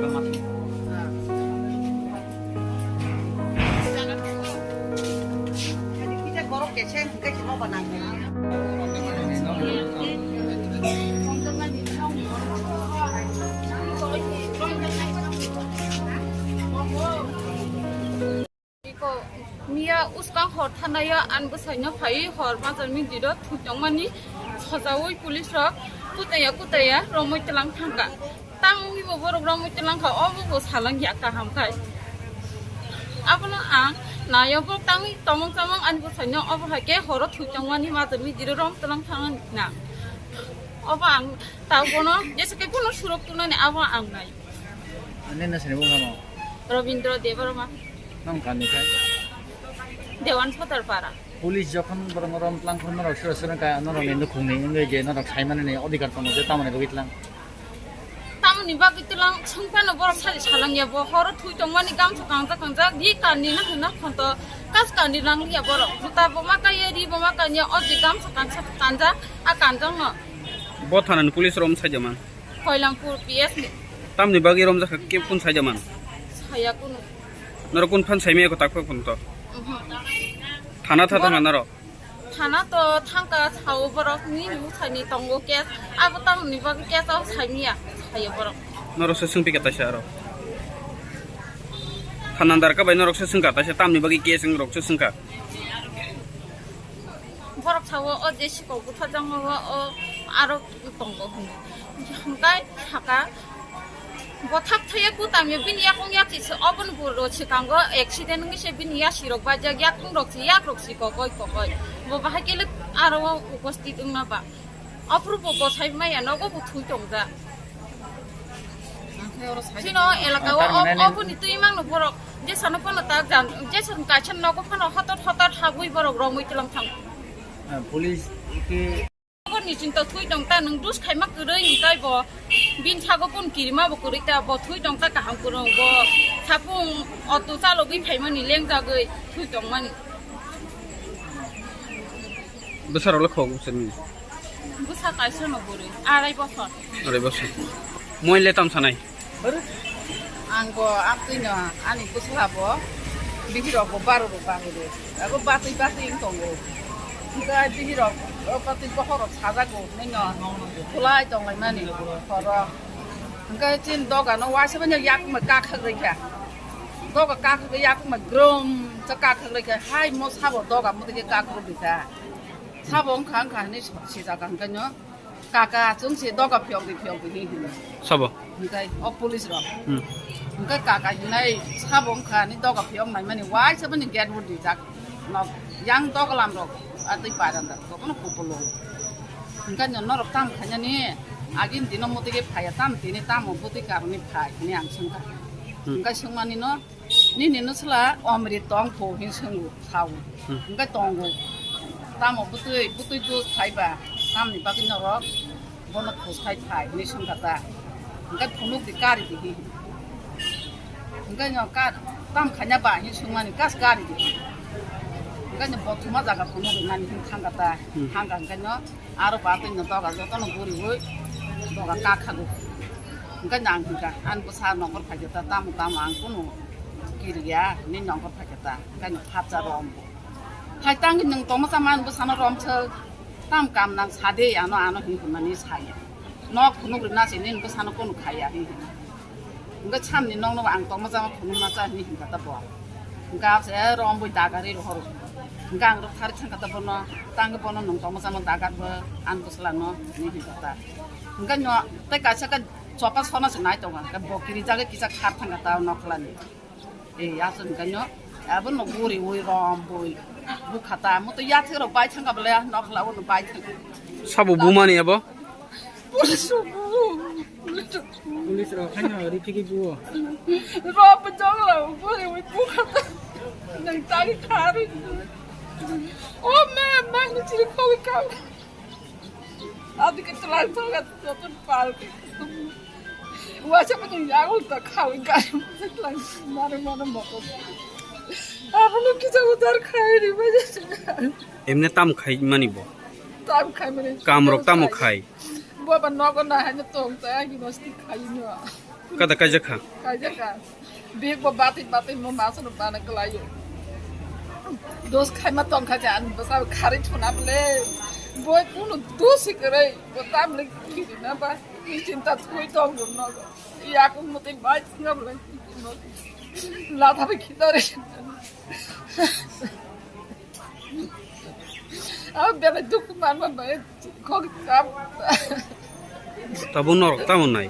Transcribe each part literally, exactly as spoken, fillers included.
Iko miya uskang hor thanayo an bwsaino phaiwi hor major mindiro thwi tongmani sojaui police rok kutaya kutaya romwi tlang thangkha. Tangwi bo borok romwi tlang kha, obo bo salang ya kaham khai. Abono ang nayo borok tangwi tongmung chamung ani bwsaino obo hai khe horo thwi tongmani major mindiro rom tlang thangna na. Obo ang ta bono jesa khe bono surok tunani abo ang nai. Ani na sini bung hamo? Robindra Debbarma. Nang kani khai? Dewan Phatar Para. Police jokhon borok rom tlang khon norok sura sura ka norok ni nukhung ni wngwi je norok saimani ni odhikar tongo je tamoni bagwi tlang. Tamoni bagwi tlang sungphano borok sari salang ya bo horo thwi tongmani gamsa kangjak kangjak di kani na hwnna khonto kas kani lang ya borok juta bo ma kaiya ri bo ma kaiya o je gamsa kansa kanja a kanjak no. Bo thanani police rom sajaman. Koilampur P S ni. Tamni bagwi romjakha khe kun saijaman? Saya kunu. Norok kun phan saimaya ko takphak phun to? Mhm. Thana tha thang norok? Thana to thangka sao borok ni muthani tongo case. Abo tamni bagwi case o saimaya sayo borok. Norok se sungpika taisa aro. Thanandar ka bai norok se sungka taisa tamni bagwi case wng rok se sungka. Borok sao o je sikok butharjakma o aro tongo hwnwi. Hwnkhe saka bo thak thaiya kutamya bini yakung yati se oboni buro swkango accident wngwi se bini yasi rok bajak yakung rok se yak rok se kokoi kokoi bo bahai kele aro o upasthit wngma ba. Aphuru bo bwsai maya nogo bo thwi tongjak. Chini o elaka o, o, oboni twi mangno borok jesano phano tak jan, jesan kaisa nogo phano hotot hotot habwi borok romwi tlang thang. Ah, police ke Borokni chinta thwi tong ta nwng dus khaima kwrwi hwnkhe bo bini sago kun kirima bo kwrwi ta bo thwi tong ta kaham kwrwng bo sapung auto chalogwi phaimani lengjagwi thwi tongmani. Bwsarok le khok bwsarni? Bwsa kaisa no bwrwi, arai bosor. Arai bosor. Moi le tam sanai? Ang bo amtwi no ani bwsla bo bihirok bo baro rok bahai rok. Abo batwi batwi wng tongo. Hwnkhe bihirok o batwi bokhorok sajago hwnwi no khulai tonglaimani horo. Hwnkhe chini doga no waisa bai no yakung bai kakhak rwkha. Doga kakhak yakung bai grum cha kakhak rwkha. Hai mo sabo doga motike kakhak rwkha. Sabo wngkha wngkha hinwi sijak ang khe no, "Kaka, chwng se doga phiyok di, phiyok di," hinwi hino. Sabo? Hwnkhe o police rok. Hmm. Hwnkhe kaka hinai sabo wngkha ni doga phiyok naimani waisa bini gate bo rijak. Nok yang doglam rok, a twi pairanda rok, bono kupulung. Hwnkhe no norok tam khainani, agini dino motike phaiya, tam tini tamo bwtwi karoni phai hinwi ang swngkha. Hmm. Hwnkhe swngmani no, "Nini nwsla omrit tong pho?" hin swngo, sao. Hmm. Hwnkhe tongo. Tamo bwtwi, bwtwi dos phaiba, tamni bagwi norok bono khosai phai hinwi swngkha ta. Hwnkhe phunuk di kari di hi. Hwnkhe no kar, tam khaina ba hin swngmani kas kari di. Hwnkhe no bothoma jaga phunuk rinani hin thangkha ta. Hmm. Thangkha hwnkhe no Aro ba twi no doga jotono guriwi doga kakhago. Hwnkhe no ang hwnkha, "Ani bwsa nongkhor phaikhe ta, tamo tamo ang kunu kiriya, nini nongkhor phaikhe ta," hwnkhe no phatsa rom bo. "Hai tangwi nwng tongma chama ani bwsano romswk, tam kam nang sade ano ano," hinwi hwnmani saya. Nok phunuk rwna se nini bwsano kunu khaiya hinwi hwnmani. Hwnkhe samni nokno ang tongma chama phunukma cha hinwi hwnkha ta bo. Hwnkhe abo se, "Eh, rombwi dagarwi rohoro." Hwnkhe ang rok thari thangkha ta bono, tangwi bono nwng tongma chama dagar bo, ani bwsla no hinwi hwnkha ta. Hwnkhe no tei kaisa khe choka sona se nai tongo, hwnkhe bo kirijagwi kisa khar thangkha ta o nokhlani. Ei aswk hwnkhe no abo no guriwi rombwi bukha ta, muitu yathek rok bai thangkha bole nokhla o no bai thangkha. Sabo bumani abo? Police rok buo. Police rok haino ripiki buo. Rok bo jogla bo bole bo bukha. Nang tari thari. O ma, ma ni chiri khoi ka. Adi ke tlang tong ka to pal ke. Wa cha pa ni ya ul ta khoi ka. Tlang mare mare mo ko. Abo no kisa udar khai ri ba. Emne tam khai mani bo. Tam khai mani. Kam rok tamo khai. Baba nogo na haino tong ta, university khaino. Kada kaijak kha? Kaijak kha. Big bo bati bati mo masa no bana kalayo. Dos khaima tong kha jan basa khari thuna ble. Boy kuno dos sikare, bo tam le kiri na ba. Ni chinta thui tong no. Ya ko mo te bai singa ble. La tha be khitare. Abo belai dukhu manma bai kok kap. Tabuk norok tamo nai?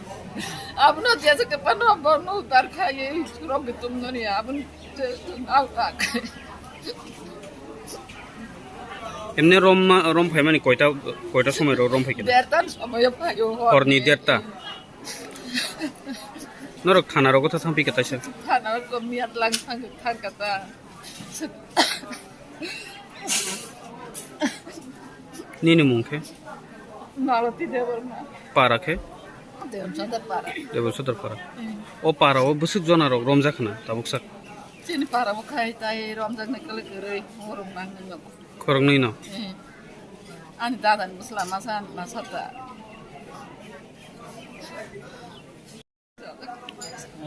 Abono jesa ke pano bono dar khaye surok gitum noni abon au tak. Emne rom ma, rom phaimani koita, koita somoi ro rom phaikhe? Dertan somoi phayo. Horni derta. Norok thana rogo tha thang pika taisa. Thana rogo miat lang thang thang kata. Nini mung khe? Malati Debbarma. Para khe? Debbarma Sodar para. Debbarma Sodar para. Hmm. O para o bwswk jona rok romjak khna tabuk sak. Chini para bo khai tai romjak nai kale kwrwi morok nang nang. Khoroknwi no? Hmm. Ani dada ni bwsla masa masa ta.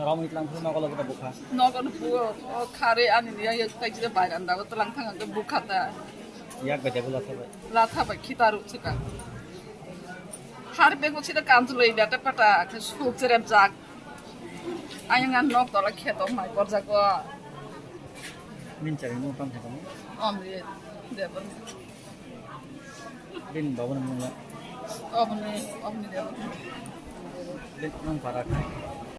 Romwi tlang phuru nogo logi ta bukha. Nogo no buo, o khare ani ni yak tai jira bai randa go tlang thang ke bukha ta. Yak bai tebula thabai. La thabai khita ru chika. Har bego sida kam tu lei data pata ke suk cherem jak. Ayang an nok tola kheto mai korjak go. Min chari mo tam thang mo. Omri debon. Bini babani mung ya? Oboni, oboni de oboni. Bini nang para kha?